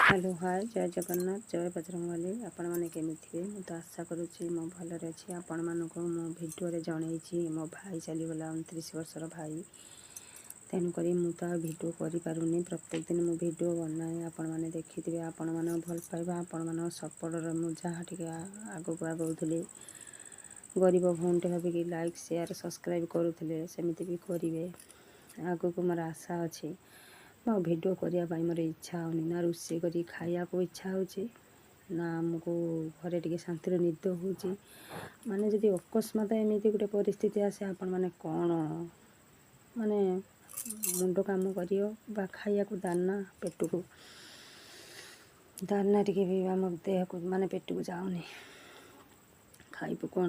Hello, ହାଏ, ଜୟ ଜଗନ୍ନାଥ, ଜୟ ବଜରଙ୍ଗବଲି। ଆପଣମାନେ କେମିତି ଥିବେ? ମୁଁ ତ ଆଶା କରୁଛି ମୁଁ ଭଲରେ ଅଛି। ଆପଣମାନଙ୍କୁ ମୁଁ ଭିଡ଼ିଓରେ ଜଣେଇଛି, ମୋ ଭାଇ ଚାଲିଗଲା, 29 ବର୍ଷର ଭାଇ। ତେଣୁକରି ମୁଁ ତ ଆଉ ଭିଡ଼ିଓ କରିପାରୁନି। ପ୍ରତ୍ୟେକ ଦିନ ମୁଁ ଭିଡ଼ିଓ ବନାଏ, ଆପଣମାନେ ଦେଖିଥିବେ। ଆପଣମାନଙ୍କ ଭଲ ପାଇବା, ଆପଣମାନଙ୍କ ସପୋର୍ଟରେ ମୁଁ ଯାହା ଟିକେ ଆଗକୁ ଆଗଉଥିଲି। ଗରିବ ଭଉଣୀଟେ ଭାବିକି ଲାଇକ୍, ସେୟାର, ସବସ୍କ୍ରାଇବ୍ କରୁଥିଲେ, ସେମିତି ବି କରିବେ। ଆଗକୁ ମୋର ଆଶା ଅଛି। ମୁଁ ଆଉ ଭିଡ଼ିଓ କରିବା ପାଇଁ ମୋର ଇଚ୍ଛା ହେଉନି। ନା ରୋଷେଇ କରି ଖାଇବାକୁ ଇଚ୍ଛା ହେଉଛି, ନା ଆମକୁ ଘରେ ଟିକେ ଶାନ୍ତିରେ ନିଦ ହେଉଛି। ମାନେ ଯଦି ଅକସ୍ମାତ ଏମିତି ଗୋଟେ ପରିସ୍ଥିତି ଆସେ, ଆପଣମାନେ କ'ଣ ମାନେ ମୁଣ୍ଡ କାମ କରିବ ବା ଖାଇବାକୁ ଦାନା, ପେଟକୁ ଦାନା ଟିକେ ବି ଆମ ଦେହକୁ ମାନେ ପେଟକୁ ଯାଉନି, ଖାଇବୁ କ'ଣ?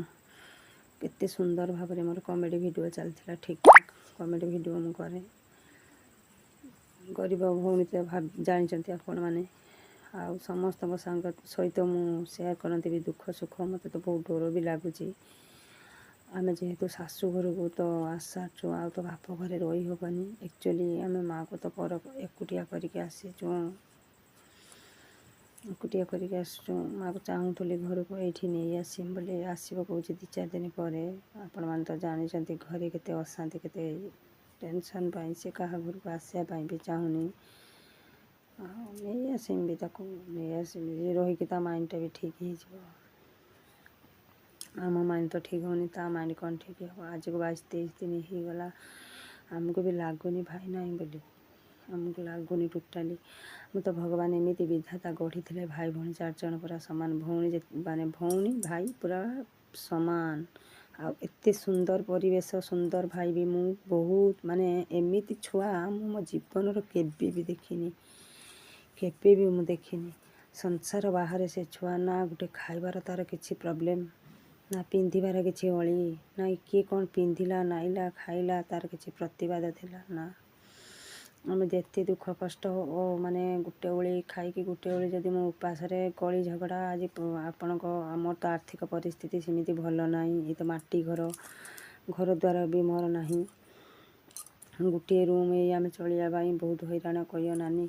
କେତେ ସୁନ୍ଦର ଭାବରେ ମୋର କମେଡ଼ି ଭିଡ଼ିଓ ଚାଲିଥିଲା। ଠିକ୍ ଠାକ୍ କମେଡ଼ି ଭିଡ଼ିଓ ମୁଁ କରେ। ଗରିବ ଭଉଣୀ ତ ଭାବ ଜାଣିଛନ୍ତି ଆପଣମାନେ। ଆଉ ସମସ୍ତଙ୍କ ସାଙ୍ଗ ସହିତ ମୁଁ ସେୟାର କରନ୍ତି ବି ଦୁଃଖ ସୁଖ। ମୋତେ ତ ବହୁତ ଡର ବି ଲାଗୁଛି। ଆମେ ଯେହେତୁ ଶାଶୁ ଘରକୁ ତ ଆସାଛୁ, ଆଉ ତ ବାପ ଘରେ ରହିହେବନି। ଆକ୍ଚୁଆଲି ଆମେ ମାଆକୁ ତ ପର ଏକୁଟିଆ କରିକି ଆସିଛୁ, ଏକୁଟିଆ କରିକି ଆସିଛୁ। ମାଆକୁ ଚାହୁଁଥିଲି ଘରକୁ ଏଇଠି ନେଇ ଆସିବି ବୋଲି। ଆସିବ କହୁଛି 2-4 ଦିନ ପରେ। ଆପଣମାନେ ତ ଜାଣିଛନ୍ତି ଘରେ କେତେ ଅଶାନ୍ତି, କେତେ ଟେନସନ୍ ପାଇଁ ସେ କାହା ଘରକୁ ଆସିବା ପାଇଁ ବି ଚାହୁଁନି। ଆଉ ନେଇ ଆସିବି ବି, ତାକୁ ନେଇ ଆସିବି, ରହିକି ତା ମାଇଣ୍ଡଟା ବି ଠିକ୍ ହେଇଯିବ। ଆମ ମାଇଣ୍ଡ ତ ଠିକ୍ ହେଉନି, ତା ମାଇଣ୍ଡ କ'ଣ ଠିକ୍ ହେବ? ଆଜିକୁ 22-23 ଦିନ ହେଇଗଲା। ଆମକୁ ବି ଲାଗୁନି ଭାଇ ନାହିଁ ବୋଲି, ଆମକୁ ଲାଗୁନି ଟୋଟାଲି। ମୁଁ ତ ଭଗବାନ ଏମିତି ବିଧାତା ଗଢ଼ିଥିଲେ, ଭାଇ ଭଉଣୀ ଚାରିଜଣ ପୁରା ସମାନ। ଭଉଣୀ ମାନେ ଭଉଣୀ ଭାଇ ପୁରା ସମାନ। ଆଉ ଏତେ ସୁନ୍ଦର ପରିବେଶ, ସୁନ୍ଦର ଭାଇ ବି। ମୁଁ ବହୁତ ମାନେ ଏମିତି ଛୁଆ ମୁଁ ମୋ ଜୀବନର କେବେ ବି ଦେଖିନି, କେବେ ବି ମୁଁ ଦେଖିନି। ସଂସାର ବାହାରେ ସେ ଛୁଆ। ନା ଗୋଟେ ଖାଇବାର ତା'ର କିଛି ପ୍ରୋବ୍ଲେମ୍, ନା ପିନ୍ଧିବାର କିଛି ଅଳି, ନା କିଏ କ'ଣ ପିନ୍ଧିଲା, ନାଇଲା, ଖାଇଲା, ତା'ର କିଛି ପ୍ରତିବାଦ ଥିଲା ନା। ଆମେ ଯେତେ ଦୁଃଖ କଷ୍ଟ ଓ ମାନେ ଗୋଟେ ଓଳି ଖାଇକି ଗୋଟେ ଓଳି ଯଦି ମୁଁ ଉପାସରେ କଳି ଝଗଡ଼ା ଆଜି ଆପଣଙ୍କ ଆମର ତ ଆର୍ଥିକ ପରିସ୍ଥିତି ସେମିତି ଭଲ ନାହିଁ। ଏ ତ ମାଟି ଘର, ଘର ଦ୍ୱାର ବି ମୋର ନାହିଁ। ଗୋଟିଏ ରୁମ୍, ଏଇ ଆମେ ଚଳିବା ପାଇଁ ବହୁତ ହଇରାଣ। କହିବ, "ନାନୀ,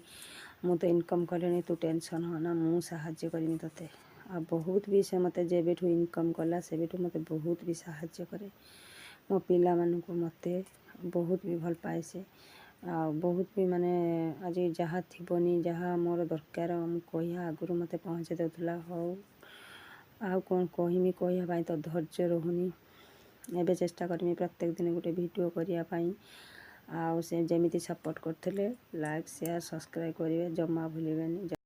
ମୁଁ ତ ଇନକମ୍ କଲିଣି, ତୁ ଟେନସନ୍ ହନା, ମୁଁ ସାହାଯ୍ୟ କରିମି ତୋତେ।" ଆଉ ବହୁତ ବି ସେ ମୋତେ ଯେବେଠୁ ଇନକମ୍ କଲା, ସେବେଠୁ ମୋତେ ବହୁତ ବି ସାହାଯ୍ୟ କରେ। ମୋ ପିଲାମାନଙ୍କୁ, ମୋତେ ବହୁତ ବି ଭଲ ପାଏ ସେ। ଆଉ ବହୁତ ବି ମାନେ ଆଜି ଯାହା ଥିବନି, ଯାହା ମୋର ଦରକାର, ମୁଁ କହିବା ଆଗରୁ ମୋତେ ପହଞ୍ଚେଇ ଦେଉଥିଲା। ହଉ, ଆଉ କ'ଣ କହିମି? କହିବା ପାଇଁ ତ ଧୈର୍ଯ୍ୟ ରହୁନି। ଏବେ ଚେଷ୍ଟା କରିମି ପ୍ରତ୍ୟେକ ଦିନ ଗୋଟେ ଭିଡ଼ିଓ କରିବା ପାଇଁ। ଆଉ ସେ ଯେମିତି ସପୋର୍ଟ କରୁଥିଲେ, ଲାଇକ୍, ସେୟାର, ସବସ୍କ୍ରାଇବ୍ କରିବେ, ଜମା ଭୁଲିବେନି।